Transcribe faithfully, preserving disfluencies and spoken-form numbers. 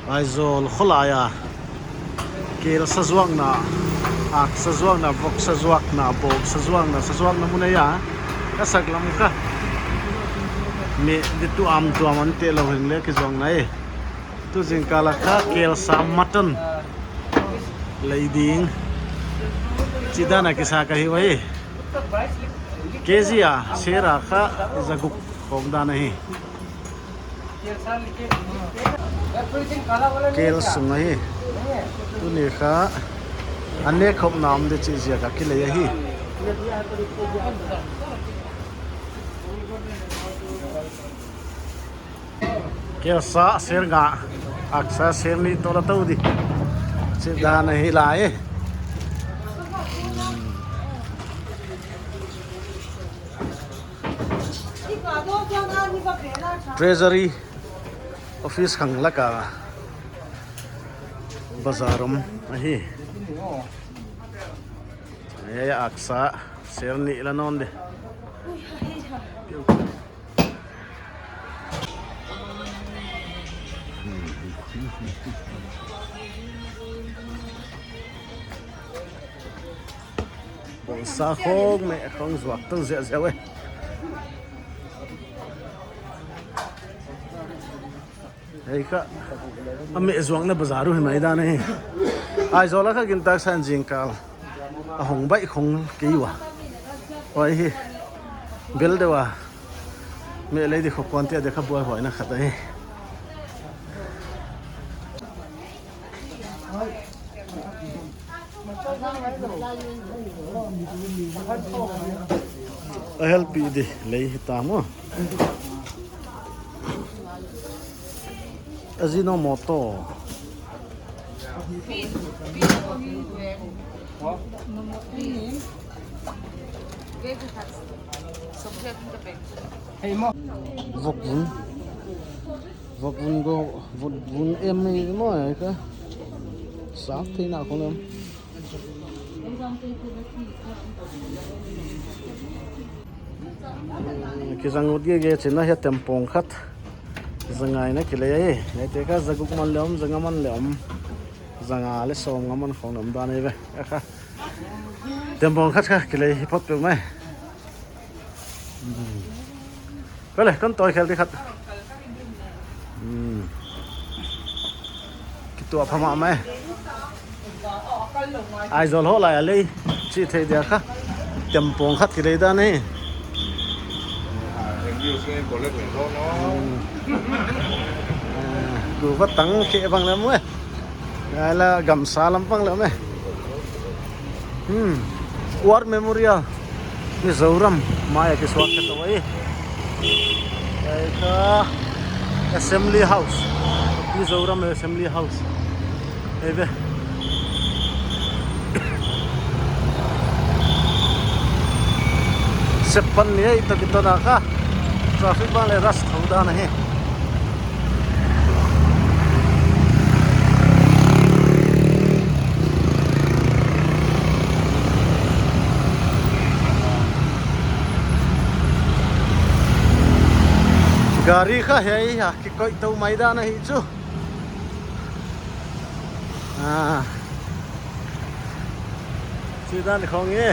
Aizawl khawlai a kel sa zuakna, ak sa zuakna, vok sa zuakna, bawk sa zuakna, sa zuakna mun ahi a, ka sak lam kha. Mi di tuamtuam an te lou hing le kizuakna e. Tu zingkal a kha kel sa mutton lei ding chih dan a kisa ka hi uhi. K G a ser a kha zaguk khawng dan ahi. Kel sung ahi. Tuni kha an nek khop na om di chih ziak a kilei ahi. Kel sa ser nga, ak sa ser nih toh la tou di chih dan ahi lai. Treasury Office khang lak a bazar om ahi. Ei, ak sa ser nih la nawn di. Bawlsa khawng meh khawng zuak tou ziahziah e. Ei kha, a meh zuakna bazar uh hi mai dan e. Aizawl a kha gintak sa in zingkal a hong baih khong kei ua. Huai hi bel deuh a meh lei di khop kuan te a di kha buaihuaina khat ahi. A helpih di lei hita maw. Ajinomoto. Vok vun. Vok vun go, vok vun em mai maw, ei kha. Sak theihna khong lem. Kizang ut gige chin a, hiai tempawng khat za nga in a kilei ahi. Hiaite kha zaguk man leh om, za nga man leh om. Za nga leh sawm nga man khong om dan ahi ve. Kha tempawng khat kha kilei hi phot peuhmah. Hmm. Kole, kon tawi khel di khat. Hmm. Kituah pha mahmah e. Aizawl khawlai a lei chih theih dia kha tempawng khat kilei dan e. Hmm. Ah, ku va tang khe bang lem e. Ngai la, gamsa lampang leh om e. Hmm. War Memorial. Mizoram mai a kisuak khe tou ahi. Ei kha Assembly House. Mizoram Assembly House. Ei ve. Seppatni ei toh kiton a kha traffic bang leh rush thou dan ahi. Gari kha hiai a kikoih tou mai dan ahi chu. Ah. Chih dan khong e.